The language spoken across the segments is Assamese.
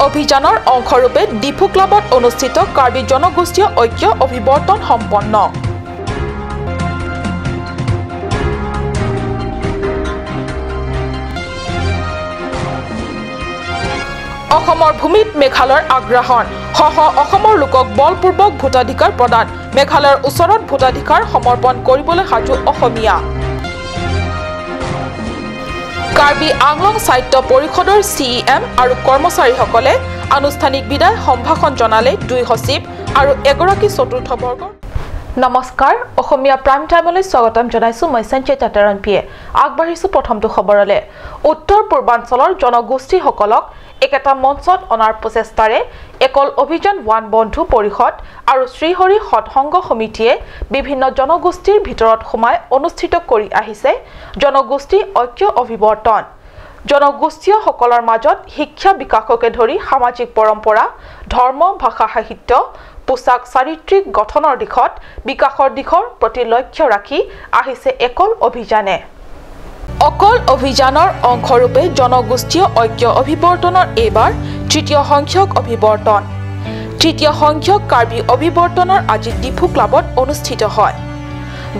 অভিযানৰ অংশৰূপে ডিফু ক্লাবত অনুষ্ঠিত কাৰ্বি জনগোষ্ঠীয় ঐক্য অভিৱৰ্তন সম্পন্ন। অসমৰ ভূমিত মেঘালয়ৰ আগ্ৰাসন, শ শ অসমৰ লোকক বলপূৰ্বক ভোটাধিকাৰ প্ৰদান, মেঘালয়ৰ ওচৰত ভোটাধিকাৰ সমৰ্পণ কৰিবলৈ সাজু অসমীয়া। কাৰ্বি আংলং সাহিত্য পৰিষদৰ CEM আৰু কৰ্মচাৰীসকলে আনুষ্ঠানিক বিদায় সম্ভাষণ জনালে দুই সচিব আৰু এগৰাকী চতুৰ্থ বৰ্গৰ। নমস্কাৰ, অসমীয়া প্ৰাইম টাইমলৈ স্বাগতম জনাইছো মই সঞ্চয় তেৰণপিয়ে। আগবাঢ়িছো প্ৰথমটো খবৰলৈ। উত্তৰ পূৰ্বাঞ্চলৰ জনগোষ্ঠীসকলক একেটা মঞ্চত অনাৰ প্ৰচেষ্টাৰে একল অভিযান ওৱান বন্ধু পৰিষদ আৰু শ্ৰীহৰি সৎসংগ সমিতিয়ে বিভিন্ন জনগোষ্ঠীৰ ভিতৰত সোমাই অনুষ্ঠিত কৰি আহিছে জনগোষ্ঠী ঐক্য অভিৱৰ্তন। জনগোষ্ঠীয়সকলৰ মাজত শিক্ষা বিকাশকে ধৰি সামাজিক পৰম্পৰা, ধৰ্ম, ভাষা, সাহিত্য, পোছাক, চাৰিত্ৰিক গঠনৰ দিশত বিকাশৰ দিশৰ প্ৰতি লক্ষ্য ৰাখি আহিছে একল অভিযানে। অকল অভিযানৰ অংশৰূপে জনগোষ্ঠীয় ঐক্য অভিৱৰ্তনৰ এইবাৰ তৃতীয় সংখ্যক অভিৱৰ্তন। তৃতীয় সংখ্যক কাৰ্বি অভিৱৰ্তনৰ আজি ডিফু ক্লাবত অনুষ্ঠিত হয়।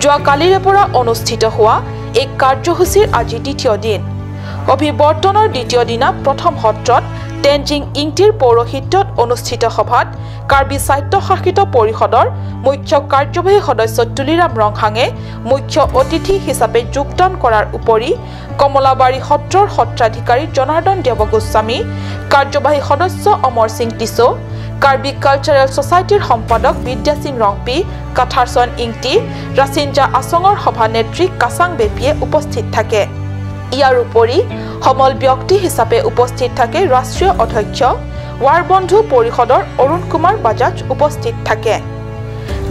যোৱাকালিৰে পৰা অনুষ্ঠিত হোৱা এই কাৰ্যসূচীৰ আজি দ্বিতীয় দিন। অভিৱৰ্তনৰ দ্বিতীয় দিনা প্ৰথম সত্ৰত টেনজিং ইংটিৰ পৌৰোহিত্যত অনুষ্ঠিত সভাত কাৰ্বি স্বায়ত্তশাসিত পৰিষদৰ মুখ্য কাৰ্যবাহী সদস্য তুলিৰাম ৰংহাঙে মুখ্য অতিথি হিচাপে যোগদান কৰাৰ উপৰি কমলাবাৰী সত্ৰৰ সত্ৰাধিকাৰী জনাৰ্দন দেৱ গোস্বামী, কাৰ্যবাহী সদস্য অমৰ সিং টিছো, কাৰ্বি কালচাৰেল ছচাইটিৰ সম্পাদক বিদ্যাসিং ৰংপি, কাথাৰচন ইংটি, ৰাচিনজা আচঙৰ সভানেত্ৰী কাচাং বেপিয়ে উপস্থিত থাকে। ইয়াৰ উপৰি সমল ব্যক্তি হিচাপে উপস্থিত থাকে ৰাষ্ট্ৰীয় অধ্যক্ষ ৱাৰবন্ধু পৰিষদৰ অৰুণ কুমাৰ বাজাজ উপস্থিত থাকে।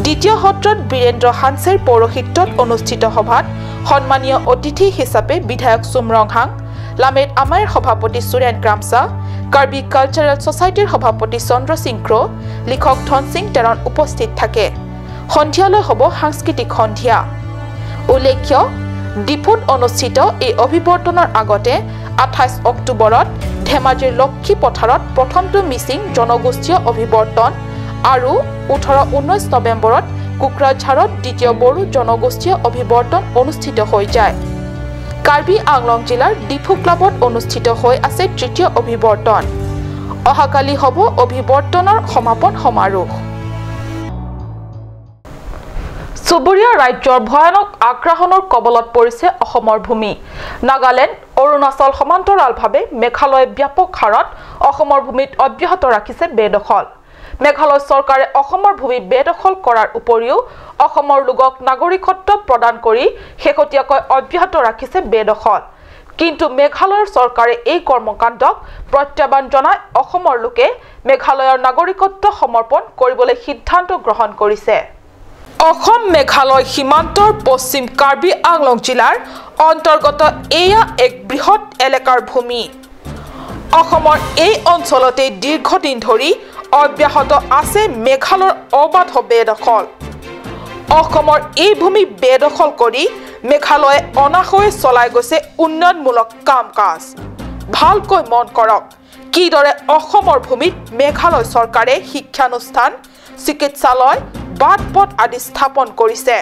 দ্বিতীয় সত্ৰত বীৰেন্দ্ৰ হানছেৰ পৌৰোহিত্যত অনুষ্ঠিত সভাত সন্মানীয় অতিথি হিচাপে বিধায়ক চুম ৰংহাং, লামেদ আমাইৰ সভাপতি সুৰেন ক্ৰামচা, কাৰ্বি কালচাৰেল ছচাইটিৰ সভাপতি চন্দ্ৰ সিং ক্ৰ', লিখক ধন সিং তেৰণ উপস্থিত থাকে। সন্ধিয়ালৈ হ'ব সাংস্কৃতিক সন্ধিয়া। উল্লেখ্য, ডিফুত অনুষ্ঠিত এই অভিৱৰ্তনৰ আগতে 28 অক্টোবৰত ধেমাজিৰ লক্ষী পথাৰত প্ৰথমটো মিচিং জনগোষ্ঠীয় অভিৱৰ্তন আৰু 18-19 নৱেম্বৰত কোকৰাঝাৰত দ্বিতীয় বড়ো জনগোষ্ঠীয় অভিৱৰ্তন অনুষ্ঠিত হৈ যায়। কাৰ্বি আংলং জিলাৰ ডিফু ক্লাবত অনুষ্ঠিত হৈ আছে তৃতীয় অভিৱৰ্তন। অহাকালি হ'ব অভিৱৰ্তনৰ সমাপন সমাৰোহ। চুবুৰীয়া ৰাজ্যৰ ভয়ানক আগ্ৰাসনৰ কবলত পৰিছে অসমৰ ভূমি। নাগালেণ্ড, অৰুণাচল সমান্তৰালভাৱে মেঘালয়ে ব্যাপক হাৰত অসমৰ ভূমিত অব্যাহত ৰাখিছে বেদখল। মেঘালয় চৰকাৰে অসমৰ ভূমি বেদখল কৰাৰ উপৰিও অসমৰ লোকক নাগৰিকত্ব প্ৰদান কৰি শেহতীয়াকৈ অব্যাহত ৰাখিছে বেদখল। কিন্তু মেঘালয়ৰ চৰকাৰে এই কৰ্মকাণ্ডক প্ৰত্যাহ্বান জনাই অসমৰ লোকে মেঘালয়ৰ নাগৰিকত্ব সমৰ্পণ কৰিবলৈ সিদ্ধান্ত গ্ৰহণ কৰিছে। অসম মেঘালয় সীমান্তৰ পশ্চিম কাৰ্বি আংলং জিলাৰ অন্তৰ্গত এয়া এক বৃহৎ এলেকাৰ ভূমি। অসমৰ এই অঞ্চলতে দীৰ্ঘদিন ধৰি অব্যাহত আছে মেঘালয়ৰ অবাধ বেদখল। অসমৰ এই ভূমি বেদখল কৰি মেঘালয়ে অনাসয়ে চলাই গৈছে উন্নয়নমূলক কাম কাজ। ভালকৈ মন কৰক কিদৰে অসমৰ ভূমিত মেঘালয় চৰকাৰে শিক্ষানুষ্ঠান, চিকিৎসালয়, বাট পথ আদি স্থাপন কৰিছে।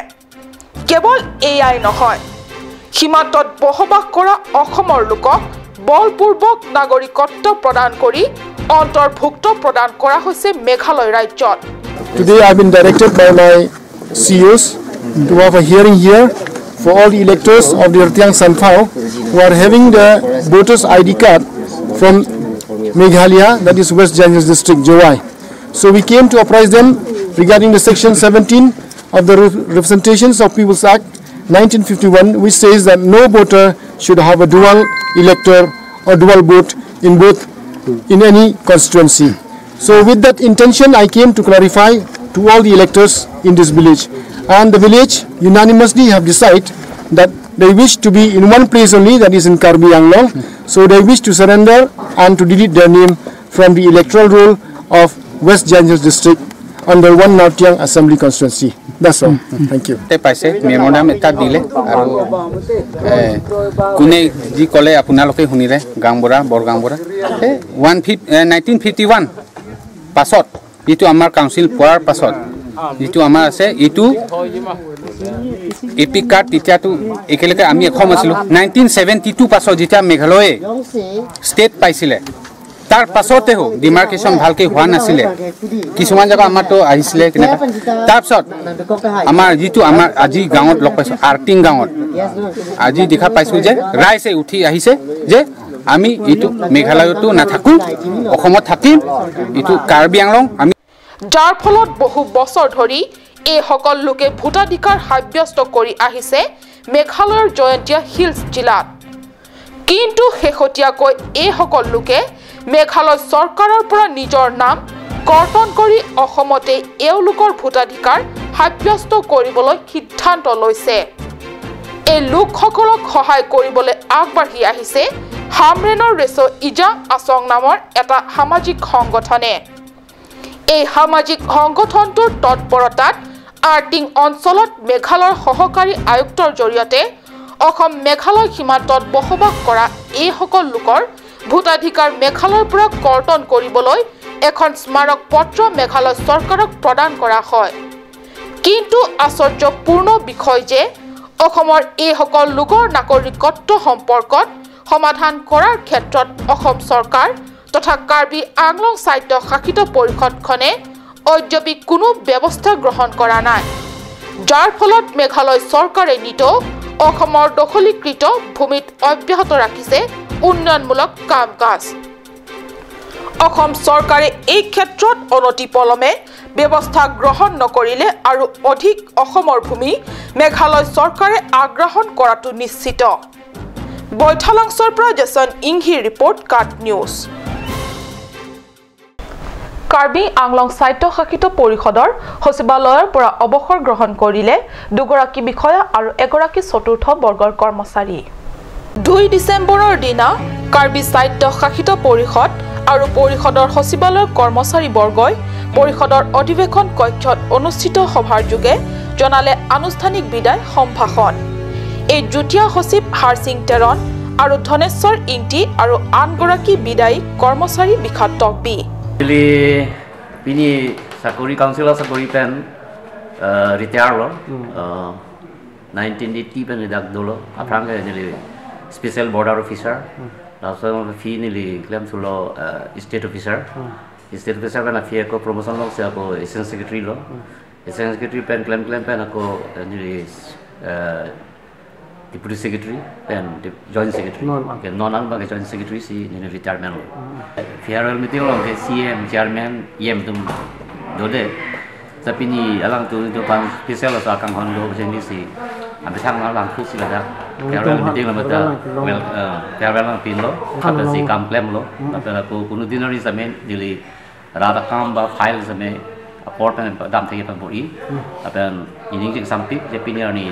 কেৱল এয়াই নহয়, সীমান্তত বসবাস কৰা অসমৰ লোকক বলপূৰ্বক নাগৰিকত্ব প্ৰদান কৰি অন্তৰ্ভুক্ত প্ৰদান কৰা হৈছে মেঘালয় ৰাজ্যত। Today I have been directed by my CEOs to have a hearing here for all the electors of the Rtiang Sanphau who are having the voters ID card from Meghalaya, that is West Jaintia district, Jowai. So we came to apprise them regarding the section 17 of the Representations of People's Act 1951, which says that no voter should have a dual elector or dual vote in both in any constituency. So with that intention, I came to clarify to all the electors in this village, and the village unanimously have decided that they wish to be in one place only, that is in Karbi Anglong. So they wish to surrender and to delete their name from the electoral roll of West Jaintia district under one Nartiang Assembly constituency. That's all. Thank you. পাইছে মেমোৰাম এটা দিলে আৰু কোনে যি ক'লে আপোনালোকে শুনিলে গাঁওবুঢ়া বৰগাঁওবুঢ়া এই 1951 পাছত যিটো আমাৰ কাউন্সিল পোৱাৰ পাছত যিটো আমাৰ আছে এইটো এপিক কাৰ্ড তেতিয়াতো একেলগে আমি অসম আছিলোঁ। 1972 পাছত যেতিয়া মেঘালয়ে ষ্টেট পাইছিলে তাৰ পাছতেও ডিমাৰ্কেশ্যন ভালকৈ হোৱা নাছিলে, কিছুমান জেগা আমাৰতো আহিছিলে কেনেকুৱা। তাৰপিছত আমাৰ যিটো আমাৰ আজি গাঁৱত লগ পাইছোঁ আৰ্টিং গাঁৱত আজি দেখা পাইছোঁ যে ৰাইজে উঠি আহিছে যে আমি এইটো মেঘালয়তো নাথাকোঁ, অসমত থাকিম, এইটো কাৰ্বি আংলং আমি। যাৰ ফলত বহু বছৰ ধৰি এইসকল লোকে ভোটাধিকাৰ সাব্যস্ত কৰি আহিছে মেঘালয়ৰ জয়ন্তীয়া হিলছ জিলাত। কিন্তু শেহতীয়াকৈ এইসকল লোকে মেঘালয় চৰকাৰৰ পৰা নিজৰ নাম কৰ্তন কৰি অসমতে এওঁলোকৰ ভোটাধিকাৰ সাব্যস্ত কৰিবলৈ সিদ্ধান্ত লৈছে। এই লোকসকলক সহায় কৰিবলৈ আগবাঢ়ি আহিছে হামৰেনৰ ৰেচো ইজা আচং নামৰ এটা সামাজিক সংগঠনে। এই সামাজিক সংগঠনটোৰ তৎপৰতাত আৰ্টিং অঞ্চলত মেঘালয়ৰ সহকাৰী আয়ুক্তৰ জৰিয়তে অসম মেঘালয় সীমান্তত বসবাস কৰা এইসকল লোকৰ ভোটাধিকাৰ মেঘালয়ৰ পৰা কৰ্তন কৰিবলৈ এখন স্মাৰক পত্ৰ মেঘালয় চৰকাৰক প্ৰদান কৰা হয়। কিন্তু আশ্চৰ্যপূৰ্ণ বিষয় যে অসমৰ এইসকল লোকৰ নাগৰিকত্ব সম্পৰ্কত সমাধান কৰাৰ ক্ষেত্ৰত অসম চৰকাৰ তথা কাৰ্বি আংলং স্বায়ত্ত শাসিত পৰিষদখনে অদ্যাপি কোনো ব্যৱস্থা গ্ৰহণ কৰা নাই, যাৰ ফলত মেঘালয় চৰকাৰে নিতৌ অসমৰ দখলীকৃত ভূমিত অব্যাহত ৰাখিছে উন্নয়নমূলক কাম কাজ। অসম চৰকাৰে এই ক্ষেত্ৰত অনতিপলমে ব্যৱস্থা গ্ৰহণ নকৰিলে আৰু অধিক অসমৰ ভূমি মেঘালয় চৰকাৰে আগ্ৰাসন কৰাটো নিশ্চিত। বৈঠালাংছৰ পৰা জেছন ইংহিৰ ৰিপৰ্ট, কাট নিউজ। কাৰ্বি আংলং স্বায়ত্তশাসিত পৰিষদৰ সচিবালয়ৰ পৰা অৱসৰ গ্ৰহণ কৰিলে দুগৰাকী বিষয়া আৰু এগৰাকী চতুৰ্থ বৰ্গৰ কৰ্মচাৰী। 2 ডিচেম্বৰৰ দিনা কাৰ্বি স্বায়ত্তশাসিত পৰিষদ আৰু পৰিষদৰ সচিবালয়ৰ কৰ্মচাৰীবৰ্গই পৰিষদৰ অধিৱেশন কক্ষত অনুষ্ঠিত সভাৰ যোগে জনালে আনুষ্ঠানিক বিদায় সম্ভাষণ। এই যুটীয়া সচিব হাৰসিং টেৰন আৰু ধনেশ্বৰ ইংটি আৰু আনগৰাকী বিদায়ী কৰ্মচাৰী বিষাদ টকবি। পিনি চাকৰি কাউন্সিলৰ চাকৰি পেন ৰিটায়াৰ ল 1980 পেন ৰিডাক দল আফ্ৰাংগে নিলি স্পেচিয়েল বৰ্ডাৰ অফিচাৰ, তাৰপিছত ফি নিলি ক্লেম চুল ষ্টেট অফিচাৰ, ষ্টেট অফিচাৰ পেন ফি আকৌ প্ৰমোশ্যন লছে আকৌ এছিষ্টেণ্ট ছেক্ৰেটাৰী ল, এছিষ্টেণ্ট ছেক্ৰেটাৰী পেন ক্লেম ক্লেম পেন আকৌ নিলি deputy secretary and joint secretary. Non bagi joint secretary si ni retirement lo. Farewell meeting lo ke CM chairman EM tum dode. Tapi ni alang tu tu pang special sa kang hon lo macam ni si ambil thang alang tu si lah. Farewell meeting lo mata well farewell lang pin lo. Tapi si kam claim lo. Tapi aku kuno dinari samen dili rada kam ba file same aport pen dam thegi pan bori. Tapi ini jing sampi je pini ni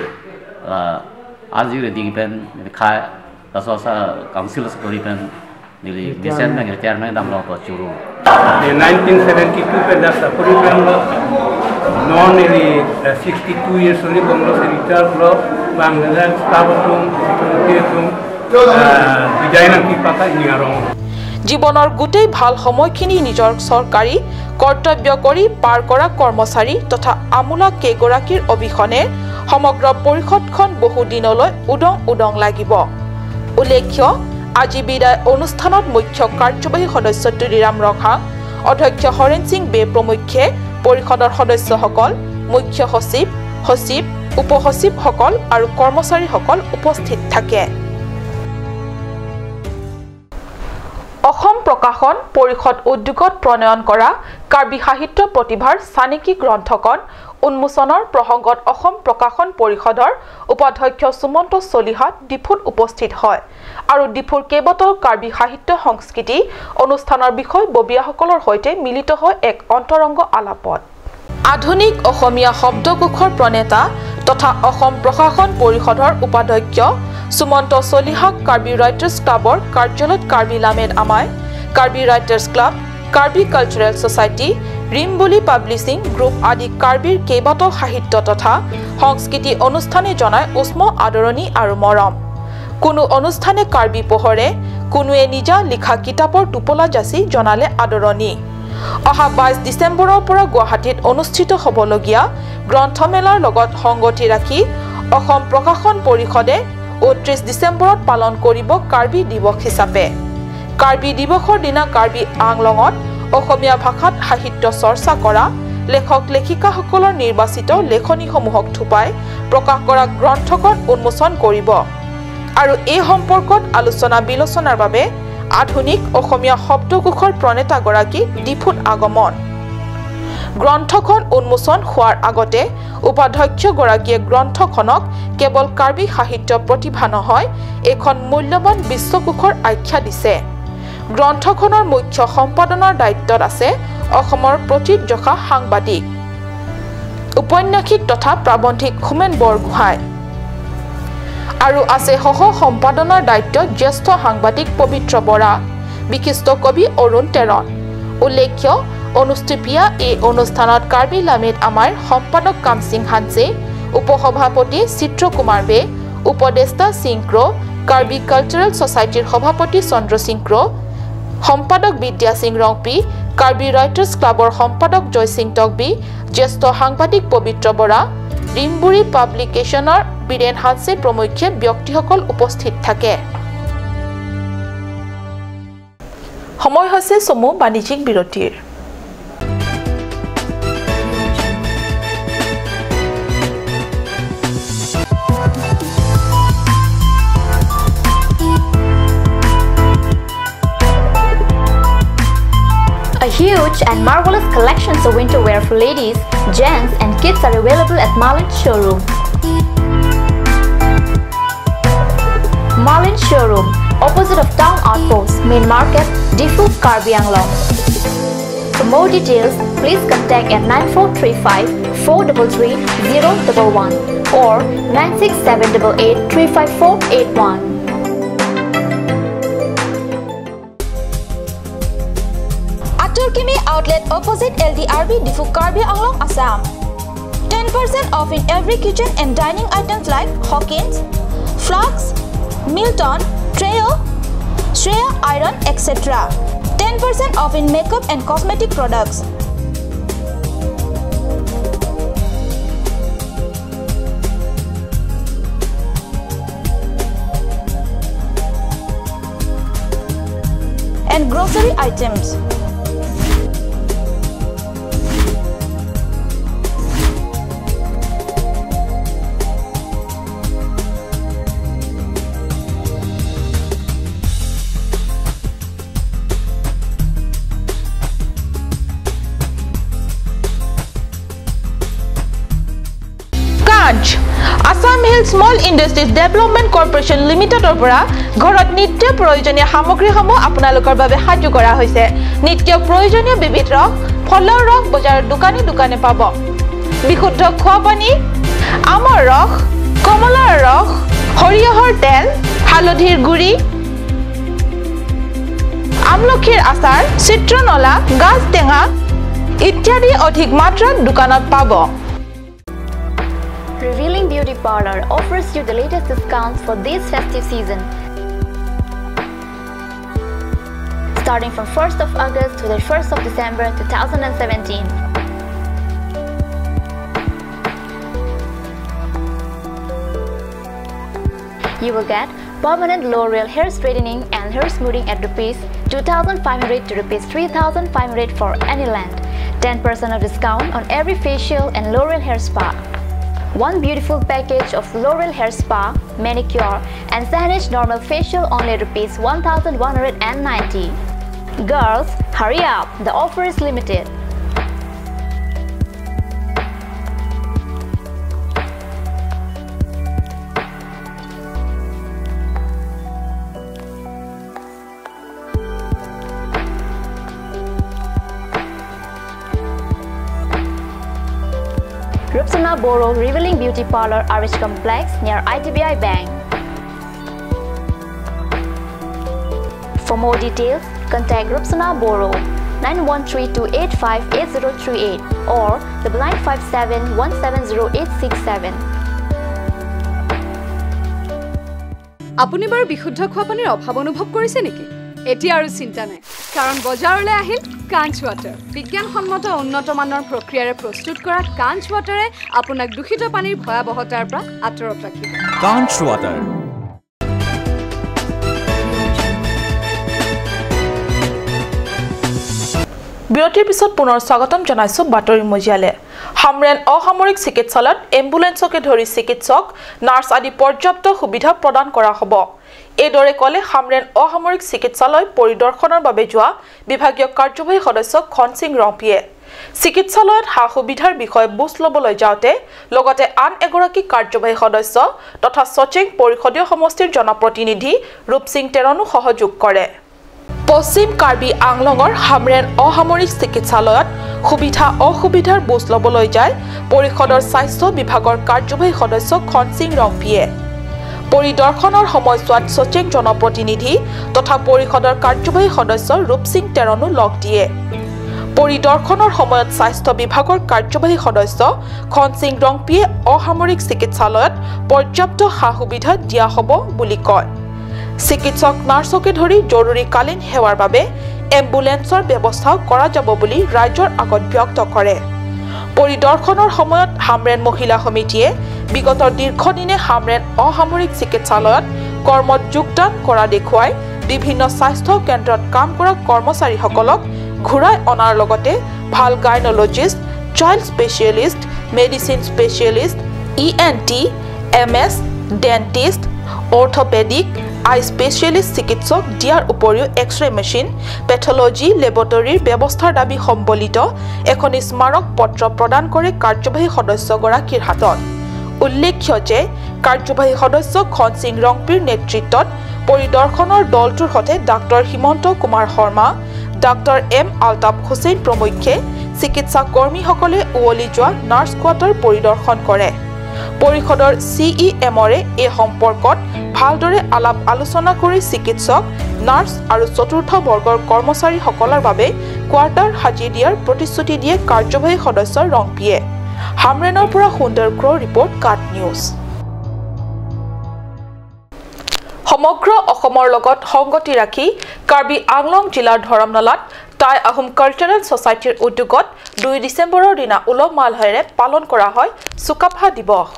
আজি ৰেডি পেন খাই তাৰপিছত কাউন্সিল কৰি পেন নিলি ডিচেণ্ট ৰিটায়াৰমেণ্ট দাম লওঁ চুৰু। 1972 পেন চাকৰি পেন নন এলি 62 years only Congress retire ল বাংলাদেশ স্টাফ বিদায় নাকি পাতা ইনিয়াৰং। জীৱনৰ গোটেই ভাল সময়খিনি নিজৰ চৰকাৰী কৰ্তব্য কৰি পাৰ কৰা কৰ্মচাৰী তথা আমোলা কেইগৰাকীৰ অবিহনে সমগ্ৰ পৰিষদখন বহুদিনলৈ উদং উদং লাগিব। উল্লেখ্য আজি বিদায় অনুষ্ঠানত মুখ্য কাৰ্যবাহী সদস্য তুলিৰাম ৰংহাং, অধ্যক্ষ হৰেণ সিং বে প্ৰমুখ্যে পৰিষদৰ সদস্যসকল, মুখ্য সচিব, সচিব, উপসচিবসকল আৰু কৰ্মচাৰীসকল উপস্থিত থাকে। অসম প্ৰকাশন পৰিষদ উদ্যোগত প্ৰণয়ন কৰা কাৰ্বি সাহিত্য প্ৰতিভাৰ চানেকি গ্ৰন্থখন উন্মোচনৰ প্ৰসংগত অসম প্ৰকাশন পৰিষদৰ উপাধ্যক্ষ সুমন্ত চলিহা ডিফুত উপস্থিত হয় আৰু ডিফুৰ কেইবাটাও কাৰ্বি সাহিত্য সংস্কৃতি অনুষ্ঠানৰ বিষয় ববীয়াসকলৰ সৈতে মিলিত হৈ এক অন্তৰংগ আলাপত। আধুনিক অসমীয়া শব্দকোষৰ প্ৰণেতা তথা অসম প্ৰশাসন পৰিষদৰ উপাধ্যক্ষ সুমন্ত চলিহাক কাৰ্বি ৰাইটাৰ্ছ ক্লাবৰ কাৰ্যালয়ত কাৰ্বি লামেদ আমাই, Karbi writers club, Karbi cultural society, Rimbuli publishing group আদি কাৰ্বিৰ কেইবাটাও সাহিত্য তথা সংস্কৃতি অনুষ্ঠানে জনায় উষ্ম আদৰণি আৰু মৰম। কোনো অনুষ্ঠানে কাৰ্বি পোহৰে, কোনোৱে নিজা লিখা কিতাপৰ টোপোলা যাচি জনালে আদৰণি। অহা 22 ডিচেম্বৰৰ পৰা গুৱাহাটীত অনুষ্ঠিত হ'বলগীয়া গ্ৰন্থমেলাৰ লগত সংগতি ৰাখি অসম প্ৰকাশন পৰিষদে 29 ডিচেম্বৰত পালন কৰিব কাৰ্বি দিৱস হিচাপে। কাৰ্বি দিৱসৰ দিনা কাৰ্বি আংলঙত অসমীয়া ভাষাত সাহিত্য চৰ্চা কৰা লেখক লেখিকাসকলৰ নিৰ্বাচিত লেখনীসমূহক থোপাই প্ৰকাশ কৰা গ্ৰন্থখন উন্মোচন কৰিব আৰু এই সম্পৰ্কত আলোচনা বিলোচনাৰ বাবে আধুনিক অসমীয়া শব্দকোষৰ প্ৰণেতাগৰাকী ডিফুত আগমন। গ্ৰন্থখন উন্মোচন হোৱাৰ আগতে উপাধ্যক্ষগৰাকীয়ে গ্ৰন্থখনক কেৱল কাৰ্বি সাহিত্য প্ৰতিভা নহয়, এখন মূল্যৱান বিশ্বকোষৰ আখ্যা দিছে। গ্ৰন্থখনৰ মুখ্য সম্পাদনাৰ দায়িত্বত আছে অসমৰ প্ৰতিযশা সাংবাদিক, উপন্যাসিক তথা প্ৰাবন্ধিক হোমেন বৰগোহাঁই আৰু আছে সহ সম্পাদনাৰ দায়িত্বত জ্যেষ্ঠ সাংবাদিক পবিত্ৰ বৰা, বিশিষ্ট কবি অৰুণ টেৰণ। উল্লেখ্য, অনুষ্ঠিপীয়া এই অনুষ্ঠানত কাৰ্বি লামেত আমাৰ সম্পাদক কামসিং হানছে, উপসভাপতি চিত্ৰ কুমাৰ বে, উপদেষ্টা সিং ক্ৰ', কাৰ্বি কালচাৰেল ছ'চাইটিৰ সভাপতি চন্দ্ৰ সিং ক্ৰ', সম্পাদক বিদ্যা সিং ৰংপি, কাৰ্বি ৰাইটাৰ্ছ ক্লাবৰ সম্পাদক জয়সিং টকবি, জ্যেষ্ঠ সাংবাদিক পবিত্ৰ বৰা, ৰিমবুৰি পাব্লিকেশ্যনৰ বীৰেন হানছে প্ৰমুখ্যে ব্যক্তিসকল উপস্থিত থাকে। সময় হৈছে চমু বাণিজ্যিক বিৰতিৰ। A huge and marvelous collection of winter wear for ladies, gents and kids are available at Marlin Showroom. Marlin Showroom, opposite of Town Outpost, Main Market, Diphu, Karbi Anglong. For more details, please contact at 9435 433 011 or 96788 35481. Kimi outlet opposite LDRB Diphu Karbi Anglong, Assam. 10% off in every kitchen and dining items like Hawkins, Flux, Milton, Treo, Shreya Iron, etc. 10% off in makeup and cosmetic products. And grocery items. Assam Hill Small Industries Development Corporation লিমিটেডৰ পৰা ঘৰত নিত্য প্ৰয়োজনীয় সামগ্ৰীসমূহ আপোনালোকৰ বাবে সাজু কৰা হৈছে। নিত্য প্ৰয়োজনীয় বিবিধ ৰস, ফলৰ ৰস বজাৰৰ দোকানে দোকানে পাব। বিশুদ্ধ খোৱা পানী, আমৰ ৰস, কমলাৰ ৰস, সৰিয়হৰ তেল, হালধিৰ গুড়ি, আমলখিৰ আচাৰ, চিত্ৰনলা, গাজ টেঙা ইত্যাদি অধিক মাত্ৰাত দোকানত পাব। Revealing Beauty Parlor offers you the latest discounts for this festive season. Starting from 1st of August to the 1st of December 2017. You will get permanent L'Oreal hair straightening and hair smoothing at rupees 2,500 to rupees 3,500 for any length. 10% of discount on every facial and L'Oreal hair spa. One beautiful package of L'Oreal hair spa, manicure and Sanish normal facial only rupees 1,190. Girls, hurry up, the offer is limited. Rupsana Boro Revealing Beauty Parlor, RH Complex near IDBI Bank. For more details, contact Rupsana Boro 9132858038 or 9957170867. আপুনি বাৰু বিশুদ্ধ খোৱা পানীৰ অভাৱ অনুভৱ কৰিছে নেকি? এতিয়া আৰু চিন্তা নাই, কাৰণ বজাৰলৈ আহিল কাঞ্চ ৱাটাৰ। বিজ্ঞানসন্মত উন্নত মানৰ প্ৰক্ৰিয়াৰে প্ৰস্তুত কৰা কাঞ্চ ৱাটাৰে আপোনাক দূষিত পানীৰ ভয়াৱহতাৰ পৰা আঁতৰত ৰাখিব। কাঞ্চ ৱাটাৰ। বিৰতিৰ পিছত পুনৰ স্বাগতম জনাইছো বাতৰি মজিয়ালে। হামৰেন অসামৰিক চিকিৎসালয়ত এম্বুলেন্সকে ধৰি চিকিৎসক, নাৰ্ছ আদি পৰ্যাপ্ত সুবিধা প্ৰদান কৰা হ'ব। এইদৰে ক'লে হামৰেন অসামৰিক চিকিৎসালয় পৰিদৰ্শনৰ বাবে যোৱা বিভাগীয় কাৰ্যবাহী সদস্য খনসিং ৰংপিয়ে। চিকিৎসালয়ত সা সুবিধাৰ বিষয়ে বুজ ল'বলৈ যাওঁতে লগতে আন এগৰাকী কাৰ্যবাহী সদস্য তথা সচেং পৰিষদীয় সমষ্টিৰ জনপ্ৰতিনিধি ৰূপসিং তেৰণো সহযোগ কৰে। পশ্চিম কাৰ্বি আংলঙৰ হামৰেন অসামৰিক চিকিৎসালয়ত সুবিধা অসুবিধাৰ বুজ ল'বলৈ যায় পৰিষদৰ স্বাস্থ্য বিভাগৰ কাৰ্যবাহী সদস্য খনসিং ৰংপিয়ে। পৰিদৰ্শনৰ সময়ছোৱাত সচেং জনপ্ৰতিনিধি তথা পৰিষদৰ কাৰ্যবাহী সদস্য ৰূপসিং তেৰণো লগ দিয়ে। পৰিদৰ্শনৰ সময়ত স্বাস্থ্য বিভাগৰ কাৰ্যবাহী সদস্য খনসিং ৰংপিয়ে অসামৰিক চিকিৎসালয়ত পৰ্যাপ্ত সা সুবিধা দিয়া হ'ব বুলি কয়। চিকিৎসক, নাৰ্ছকে ধৰি জৰুৰীকালীন সেৱাৰ বাবে এম্বুলেন্সৰ ব্যৱস্থাও কৰা যাব বুলি ৰাজ্যৰ আগত ব্যক্ত কৰে। পৰিদৰ্শনৰ সময়ত হামৰেন মহিলা সমিতিয়ে বিগত দীৰ্ঘদিনে হামৰেন অসামৰিক চিকিৎসালয়ত কৰ্মত যোগদান কৰা দেখুৱাই বিভিন্ন স্বাস্থ্য কেন্দ্ৰত কাম কৰা কৰ্মচাৰীসকলক ঘূৰাই অনাৰ লগতে ভাল gynaecologist, child specialist, medicine specialist, ENT, MS, dentist, orthopaedic, eye specialist চিকিৎসক দিয়াৰ উপৰিও এক্স-ৰে মেচিন, পেথলজি লেবৰেটৰীৰ ব্যৱস্থাৰ দাবী সম্বলিত এখনি স্মাৰক পত্ৰ প্ৰদান কৰে কাৰ্যবাহী সদস্যগৰাকীৰ হাতত। উল্লেখ্য যে কাৰ্যবাহী সদস্য খনসিং ৰংপিৰ নেতৃত্বত পৰিদৰ্শনৰ দলটোৰ সৈতে doctor Himanta Kumar Sarma, doctor M Altaf Hussain প্ৰমুখ্যে চিকিৎসা কৰ্মীসকলে উৱলি যোৱা নাৰ্ছ কোৱাৰ্টাৰ পৰিদৰ্শন কৰে। পৰিষদৰ CEMৰে এই সম্পৰ্কত ভালদৰে আলাপ আলোচনা কৰি চিকিৎসক, নাৰ্ছ আৰু চতুৰ্থ বৰ্গৰ কৰ্মচাৰীসকলৰ বাবে কোৱাৰ্টাৰ সাজি দিয়াৰ প্ৰতিশ্ৰুতি দিয়ে কাৰ্যবাহী সদস্য ৰংপিয়ে। হামৰেনৰ পৰা সুন্দৰ ক্ৰ' ৰিপৰ্ট, কাট নিউজ। সমগ্ৰ অসমৰ লগত সংগতি ৰাখি কাৰ্বি আংলং জিলাৰ ধৰমনলাত টাই আহোম কালচাৰেল ছ'চাইটিৰ উদ্যোগত 2 ডিচেম্বৰৰ দিনা উলহ মালহেৰে পালন কৰা হয় চুকাফা দিৱস।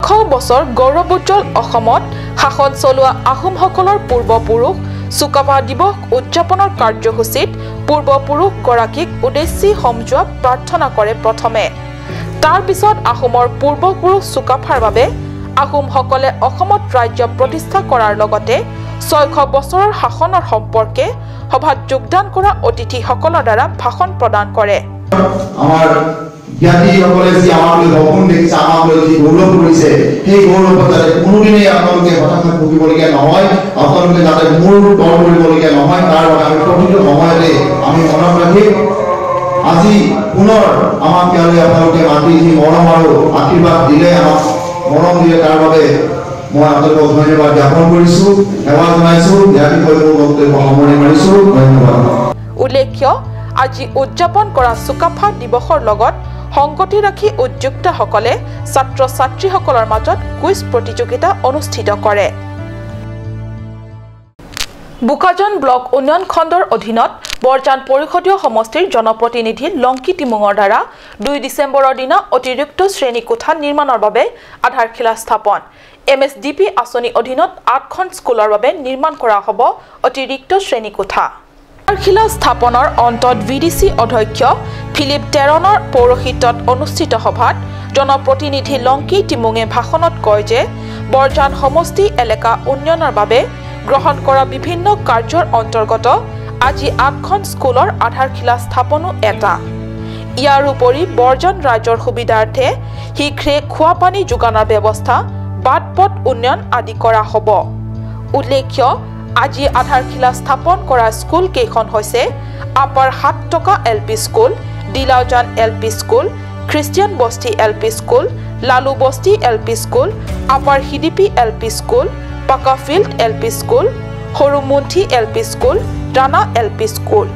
100 বছৰ গৌৰৱোজ্জ্বল অসমত শাসন চলোৱা আহোমসকলৰ পূৰ্বপুৰুষ চুকাফা দিৱস উদযাপনৰ কাৰ্যসূচীত পূৰ্বপুৰুষগৰাকীক উদ্দেশ্যি সমজোৱা প্ৰাৰ্থনা কৰে প্ৰথমে। তাৰ পিছত আহোমৰ পূৰ্বপুৰুষ চুকাফাৰ বাবে আহোমসকলে অসমত ৰাজ্য প্ৰতিষ্ঠা কৰাৰ লগতে 600 বছৰৰ শাসনৰ সম্পৰ্কে সভাত যোগদান কৰা অতিথিসকলৰ দ্বাৰা ভাষণ প্ৰদান কৰে। আমাৰ জ্ঞানীসকলে যি আমাক লৈ সপোন দেখিছে, আমাক লৈ যি গৌৰৱ কৰিছে, সেই গৌৰৱত যাতে কোনোদিনেই আপোনালোকে হতাশাত ভুগিবলগীয়া নহয়, আপোনালোকে যাতে মূৰ তল কৰিবলগীয়া নহয়, তাৰ বাবে আমি প্ৰতিটো সময়তে আমি মনত ৰাখি আজি পুনৰ আমাক ইয়ালৈ আপোনালোকে মাতি যি মৰম আৰু আশীৰ্বাদ দিলে, আমাক মৰম দিলে, তাৰ বাবে মই আপোনালোকক ধন্যবাদ জ্ঞাপন কৰিছোঁ, সেৱা জনাইছোঁ। ইয়াৰ বিষয়ে মোৰ বক্তব্য সামৰণি মাৰিছোঁ। ধন্যবাদ। উল্লেখ্য আজি উদযাপন কৰা চুকাফা দিৱসৰ লগত সংগতি ৰাখি উদ্যোক্তাসকলে ছাত্ৰ ছাত্ৰীসকলৰ মাজত কুইজ প্ৰতিযোগিতা অনুষ্ঠিত কৰে। বোকাজান ব্লক উন্নয়ন খণ্ডৰ অধীনত বৰজান পৰিষদীয় সমষ্টিৰ জনপ্ৰতিনিধি লংকি টিমুঙৰ দ্বাৰা 2 ডিচেম্বৰৰ দিনা অতিৰিক্ত শ্ৰেণীকোঠা নিৰ্মাণৰ বাবে আধাৰশিলা স্থাপন। MSDP আঁচনিৰ অধীনত 8খন স্কুলৰ বাবে নিৰ্মাণ কৰা হ'ব অতিৰিক্ত শ্ৰেণীকোঠা। আধাৰশিলা স্থাপনৰ অন্তত VDC অধ্যক্ষ ফিলিপ টেৰণৰ পৌৰোহিত্যত অনুষ্ঠিত সভাত জনপ্ৰতিনিধি লংকি টিমুঙে ভাষণত কয় যে বৰজান সমষ্টি এলেকা উন্নয়নৰ বাবে গ্ৰহণ কৰা বিভিন্ন কাৰ্যৰ অন্তৰ্গত আজি 8খন স্কুলৰ আধাৰশিলা স্থাপনো এটা। ইয়াৰ উপৰি বৰজান ৰাজ্যৰ সুবিধাৰ্থে শীঘ্ৰে খোৱাপানী যোগানৰ ব্যৱস্থা, বাট পথ উন্নয়ন আদি কৰা হ'ব। উল্লেখ্য আজি আধাৰশিলা স্থাপন কৰা স্কুল কেইখন হৈছে আপাৰ 7 টকা LP school, Dilaujan LP school, Christian Bosti LP school, Lalu Bosti LP school, upper Hidipi LP school, Pakafield LP school, Sarumunthi LP school, Rana LP school.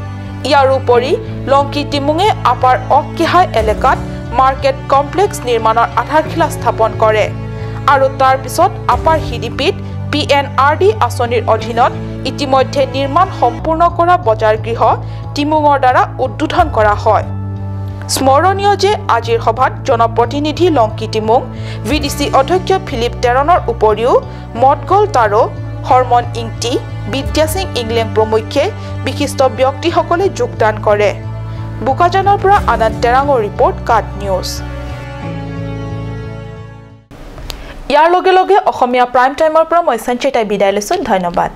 ইয়াৰোপৰি লংকি টিমুঙে আপাৰ অককেহাই এলেকাত মাৰ্কেট কমপ্লেক্স নিৰ্মাণৰ আধাৰশিলা স্থাপন কৰে আৰু তাৰ পিছত আপাৰ হিডিপিত PNRD আঁচনিৰ অধীনত ইতিমধ্যে নিৰ্মাণ সম্পূৰ্ণ কৰা বজাৰ গৃহ টিমুঙৰ দ্বাৰা উদ্বোধন কৰা হয়। স্মৰণীয় যে আজিৰ সভাত জনপ্ৰতিনিধি লংকি টিমুং, VDC অধ্যক্ষ ফিলিপ টেৰণৰ উপৰিও মদগল তাৰো, হৰমন ইংটি, বিদ্যাসিং ইংলেং প্ৰমুখ্যে বিশিষ্ট ব্যক্তিসকলে যোগদান কৰে। বোকাজানৰ পৰা আনন্দ টেৰাঙৰ ৰিপৰ্ট, কাট নিউজ। ইয়াৰ লগে লগে অসমীয়া প্ৰাইম টাইমৰ পৰা মই সঞ্চিতাই বিদায় লৈছোঁ। ধন্যবাদ।